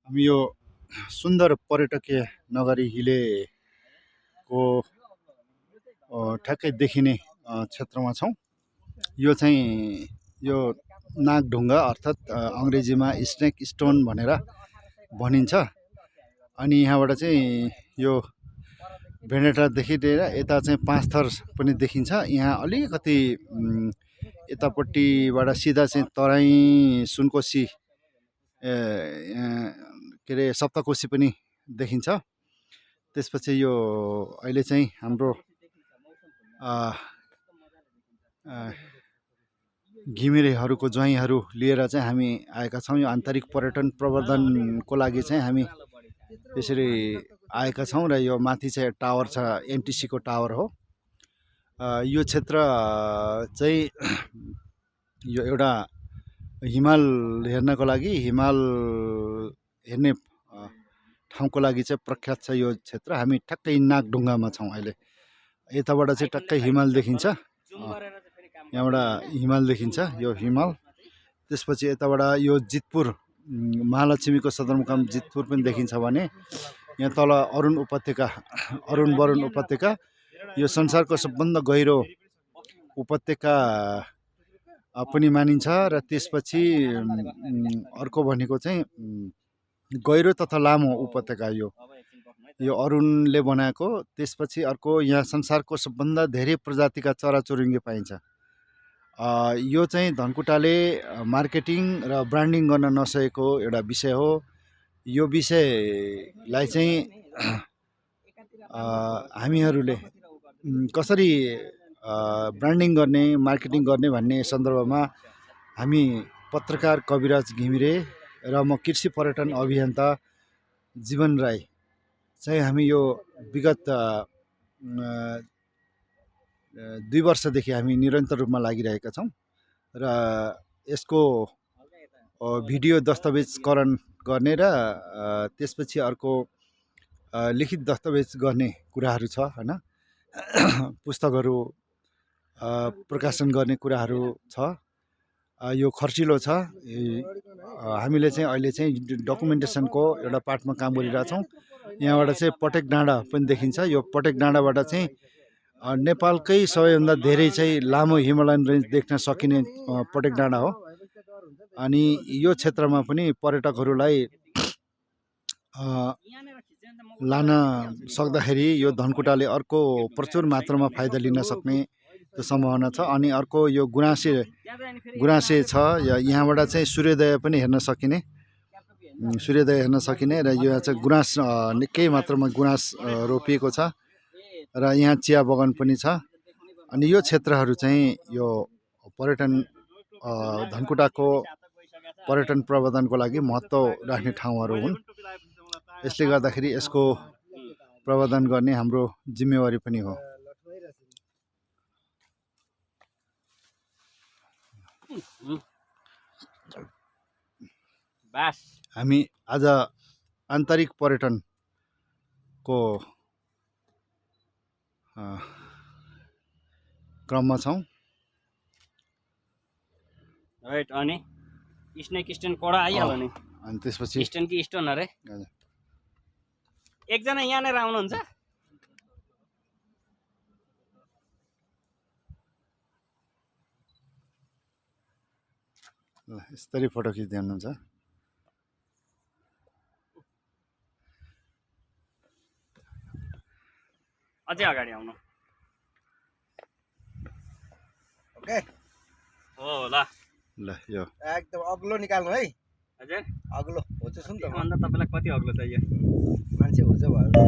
हामी यो सुन्दर पर्यटकीय नगरी हिलेको ठ्याक्कै देखिने क्षेत्रमा छौँ। यो चाहिँ यो नागढुङ्गा अर्थात् अङ्ग्रेजीमा स्नेक स्टोन भनेर भनिन्छ। अनि यहाँबाट चाहिँ यो भेनेटादेखि लिएर यता चाहिँ पाँचथर पनि देखिन्छ। यहाँ अलिकति यतापट्टिबाट सिधा चाहिँ तराई सुनकोशी के अरे सप्तकोशी पनि देखिन्छ। त्यसपछि यो अहिले चाहिँ हाम्रो घिमिरेहरूको ज्वाइँहरू लिएर चाहिँ हामी आएका छौँ। यो आन्तरिक पर्यटन प्रवर्धनको लागि चाहिँ हामी यसरी आएका छौँ। र यो माथि चाहिँ टावर छ, एमटिसीको टावर हो। यो क्षेत्र चाहिँ यो एउटा हिमाल हेर्नको लागि, हिमाल हेर्ने ठाउँको लागि चाहिँ प्रख्यात छ यो क्षेत्र। हामी ठ्याक्कै नागढुङ्गामा छौँ अहिले। यताबाट चाहिँ टक्कै हिमाल देखिन्छ, यहाँबाट हिमाल देखिन्छ, यो हिमाल। त्यसपछि यताबाट यो जितपुर, महालक्ष्मीको सदरमुकाम जितपुर पनि देखिन्छ भने यहाँ तल अरुण उपत्यका, अरुण वरुण उपत्यका, यो संसारको सबभन्दा गहिरो उपत्यका पनि मानिन्छ। र त्यसपछि अर्को भनेको चाहिँ गहिरो तथा लामो उपत्यका यो अरुणले बनाएको। त्यसपछि अर्को यहाँ संसारको सबभन्दा धेरै प्रजातिका चराचुरुङ्गी पाइन्छ। यो चाहिँ धनकुटाले मार्केटिङ र ब्रान्डिङ गर्न नसकेको एउटा विषय हो। यो विषयलाई चाहिँ हामीहरूले कसरी ब्रान्डिङ गर्ने, मार्केटिङ गर्ने भन्ने सन्दर्भमा हामी पत्रकार कविराज घिमिरे र म कृषि पर्यटन अभियन्ता जीवन राई चाहिँ हामी यो विगत 2 वर्षदेखि हामी निरन्तर रूपमा लागिरहेका छौँ। र यसको भिडियो दस्तावेजकरण गर्ने र त्यसपछि अर्को लिखित दस्तावेज गर्ने कुराहरू छ हैन। पुस्तकहरू प्रकाशन गर्ने कुराहरू छ। यो खर्चिलो छ। हामीले चाहिँ अहिले चाहिँ डकुमेन्टेसनको एउटा पार्टमा काम गरिरहेछौँ। यहाँबाट चाहिँ पटेक डाँडा पनि देखिन्छ। यो पटेक डाँडाबाट चाहिँ नेपालकै सबैभन्दा धेरै चाहिँ लामो हिमालयन रेन्ज देख्न सकिने पटेक डाँडा हो। अनि यो क्षेत्रमा पनि पर्यटकहरूलाई लान सक्दाखेरि यो धनकुटाले अर्को प्रचुर मात्रामा फाइदा लिन सक्ने त्यो सम्भावना छ। अनि अर्को यो गुराँसे छ। यहाँबाट चाहिँ सूर्योदय पनि हेर्न सकिने, र यो चाहिँ गुराँस, निकै मात्रामा गुराँस रोपिएको छ र यहाँ चिया बगान पनि छ। अनि यो क्षेत्रहरू चाहिँ यो पर्यटन धनकुटाको पर्यटन प्रवर्धनको लागि महत्त्व राख्ने ठाउँहरू हुन्। यसले गर्दाखेरि यसको प्रवर्धन गर्ने हाम्रो जिम्मेवारी पनि हो। हामी आज आन्तरिक पर्यटनको क्रममा छौँ। राइट। अनि स्नेक स्टोन कडा आइहाल्यो नि। अनि त्यसपछि स्टोन कि स्टोन अरे? एकजना यहाँनिर आउनुहुन्छ? यसरी फोटो खिच्दै हुनुहुन्छ। अझै अगाडि आउनु। ओके हो ल ल यो एकदम अग्लो निकाल्नु है। हजुर अग्लो होचो सुन त भन्दा तपाईँलाई कति अग्लो चाहियो? मान्छे होचो भयो।